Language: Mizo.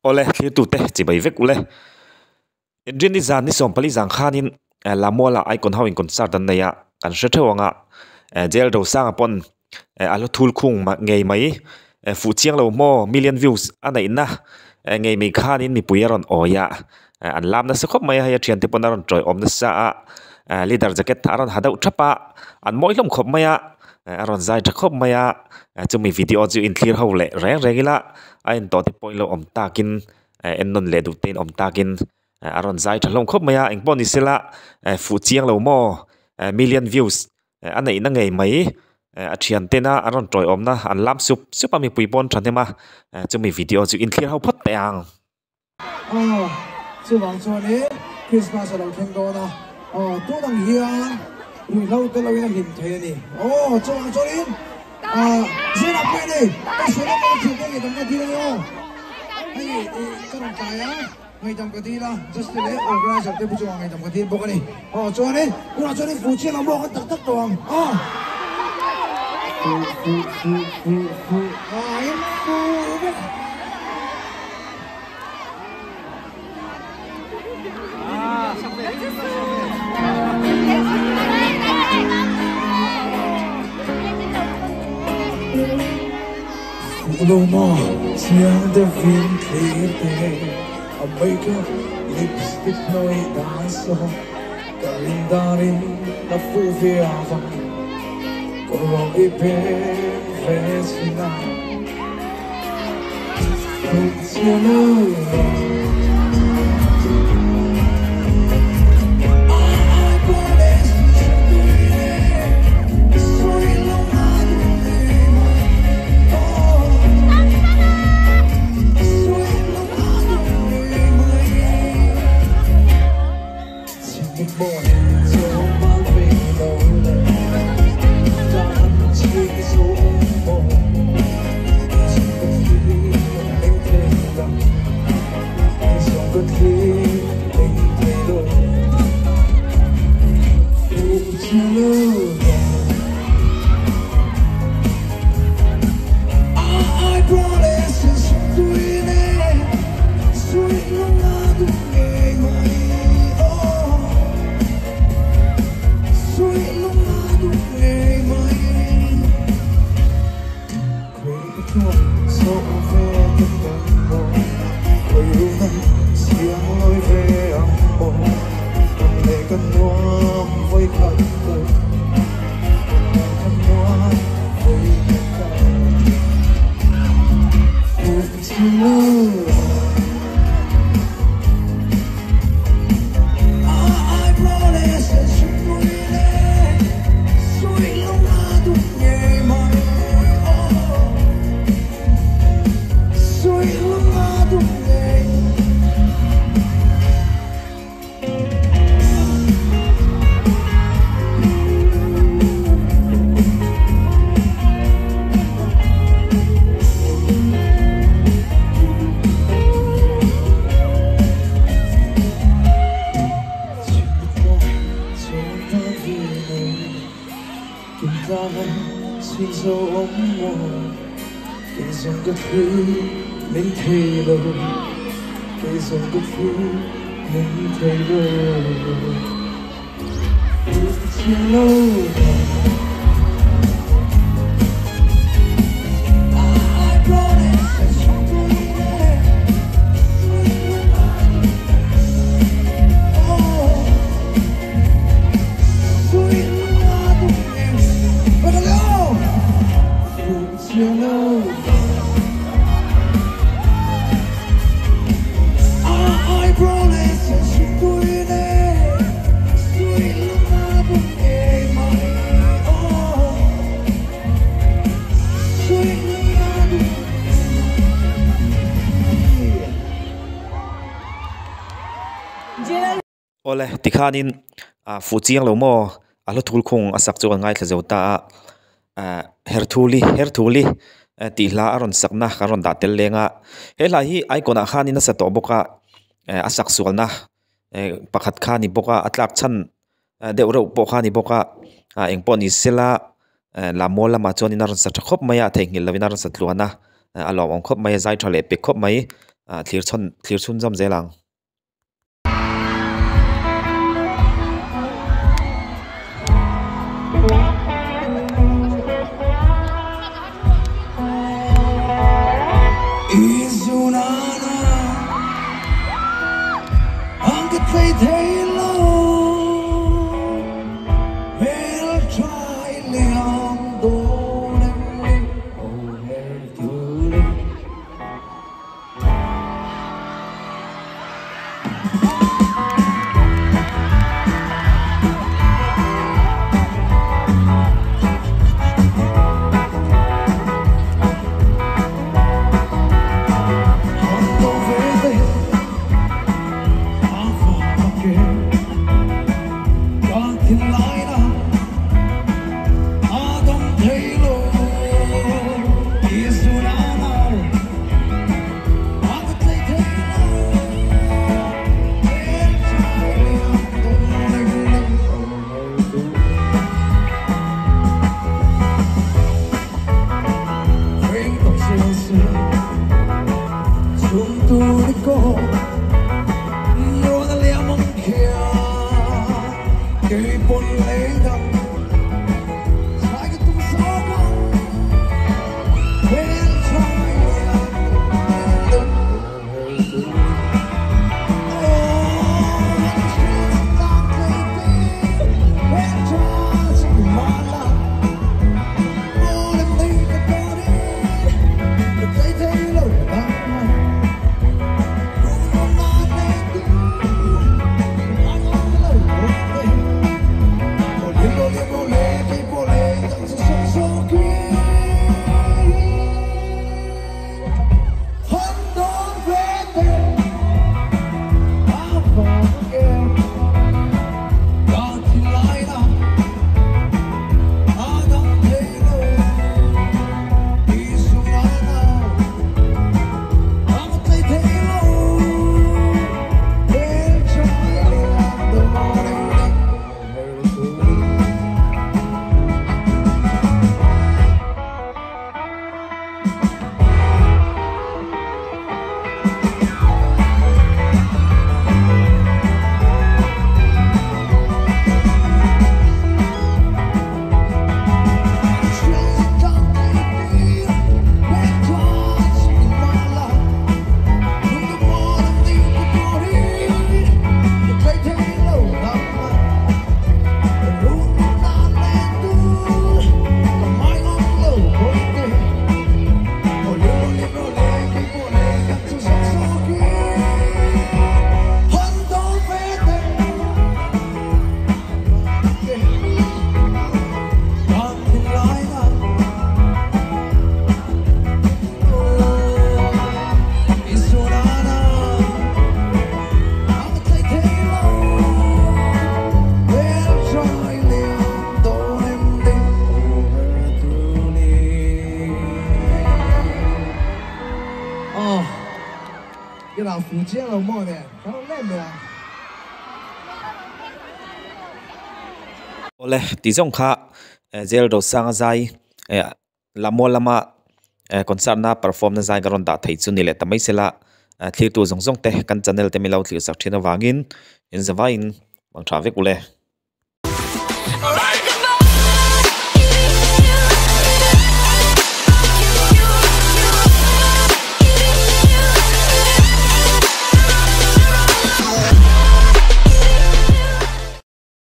Awle thlirtute chibai vek ule. Inrinni zan ni 14 zang khanin Lamuala Icon ho in concert an nei a, kan hre theuh ang a, Jail Rosanga pawn a hla thul khung ngei mai fuh chiang lo maw million views a neihna ngei mai khanin mipui a rawn awi a, an lam nasa khawp mai a, hei a thiante pawn a rawn tawiawm nasa a, leader jacket a rawn ha deuh thap a, an mawi hlawm khawp mai a, a rawn zai tha khawp mai a, chumi video chu inthlir ho leh reng reng ila a en tawh te pawh in lo awm takin en nawn leh duh te in awm takin a rawn zai tha hlawm khawp mai a, engpawh ni sela fuh chiang lo maw million views a neihna ngei mai a thian tena an rawn tawiawmna an lam sup sup a mipui pawn thahnem a chumi video chu inthlir ho phawt teh ang. Aw, chuvang chuanin Christmas a lo thleng dawn a, aw tun ang hian ruihhlo te loin a hlim thei a ni. Aw, chuvang chuanin ah zirah pawh i nei, ka sawi lawk a thiam te ngaihdam ka dil a ni aw. Hei i ka rawn tlai a, ngaihdam ka dil a, Justin leh organizer te pawh chungah ngaihdam ka dil bawk a ni. Aw, chuanin tunah chuanin fu chiah lo maw kan tak tak tawh ang, aw. Fu fu fu fu fu ah in fu vek. Luma chiang deuhin thlir teh a makeup lipstick hnawih dan saw ka rin danin a fuh viau a kawr i peng ve thin a. Awle tikhanin ah fuh chiang lo maw a hla thul khung a sak chu kan ngaithla zo ta a ah herthuli herthuli tih hla a rawn sakna kan rawn dah tel leng a he hla hi icon ah khanin a sa tawh bawk a eh a sak sualna eh pakhat kha a ni bawk a a tlak chhan deuh reuh pawh kha a ni bawk a ah engpawh ni sela eh lammual lamah chuanin a rawn sa tha khawp mai a theihnghilh lovin a rawn sa tluan a a lawmawm khawp mai a zai tha leh pek khawp mai. Thlir chhawn thlir chhunzawm zel ang. Awle tih zawng kha jail dosanga zai lamaw lama concert na perform na zai ka rawn dah theih chu ni leh ta mai sela thlir tu zawng zawng te kan channel te milo thlir sak thin avangin in zavaiin mang tha vek ule.